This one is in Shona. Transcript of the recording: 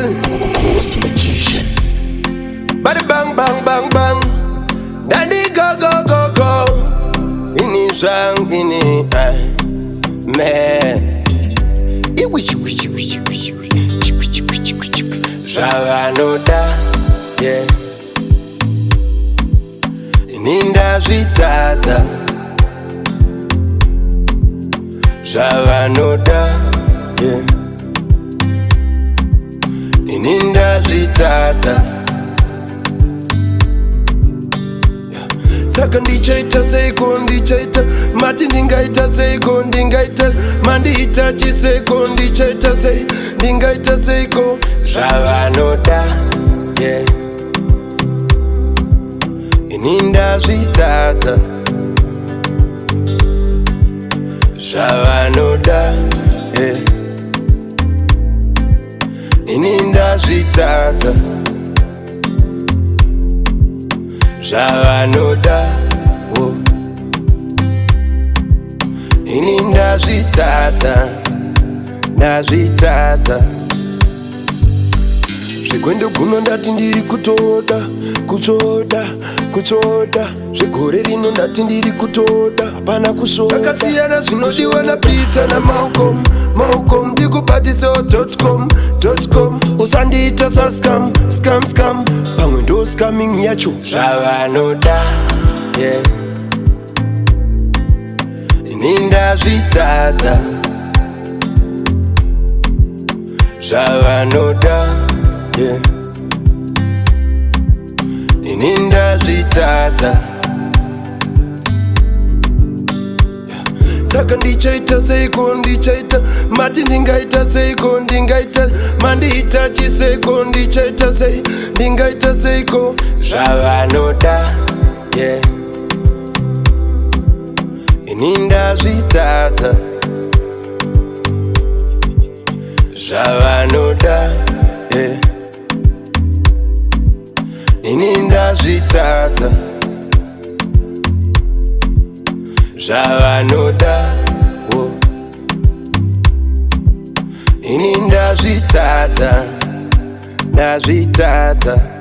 Ghost Magician. Bada bang bang bang bang. Daddy go go go go. Ini zang ini man. Iwi iwi iwi iwi iwi iwi iwi iwi iwi. Zvavanoda, yeah. Ini ndazvitadza. Zvavanoda, yeah. Ini ndazvitadza. Saka ndichaita seiko, ndichaita mati ndingaita seiko, ndingaita mandiita chiseko, ndichaita sei, ndingaita seiko. Zvavanoda, yeah. Ini ndazvitadza. Zvavanoda, yeah. Ini ndazvitadza. Zvavanoda, oh. Ini ndazvitadza, ndazvitadza. Zvegwendo guno ndati ndiri kutoda, kutoda, kutoda. Zvegore rino ndati ndiri kutoda, hapana kusvoda. Takasiyana zvinodiwa naPeter naMalcolm, Malcolm. Ndikubatisewo .com, .com. Usandiita sascam, scam, scam. Pamwe ndo scamming yacho. Zvavanoda, yeah. Ini ndazvitadza. Zvavanoda, yeah. Ini ndazvitadza. Saka ndichaita seiko, ndichaita mati ndingaita seiko, ndingaita mandiita chiseko, ndichaita sei, ndingaita seiko. Zvavanoda, yeah. Ini ndazvitadza. Zvavanoda, yeah. Ini ndazvitadza. Zvavanoda, oh. Ini ndazvitadza, ndazvitadza.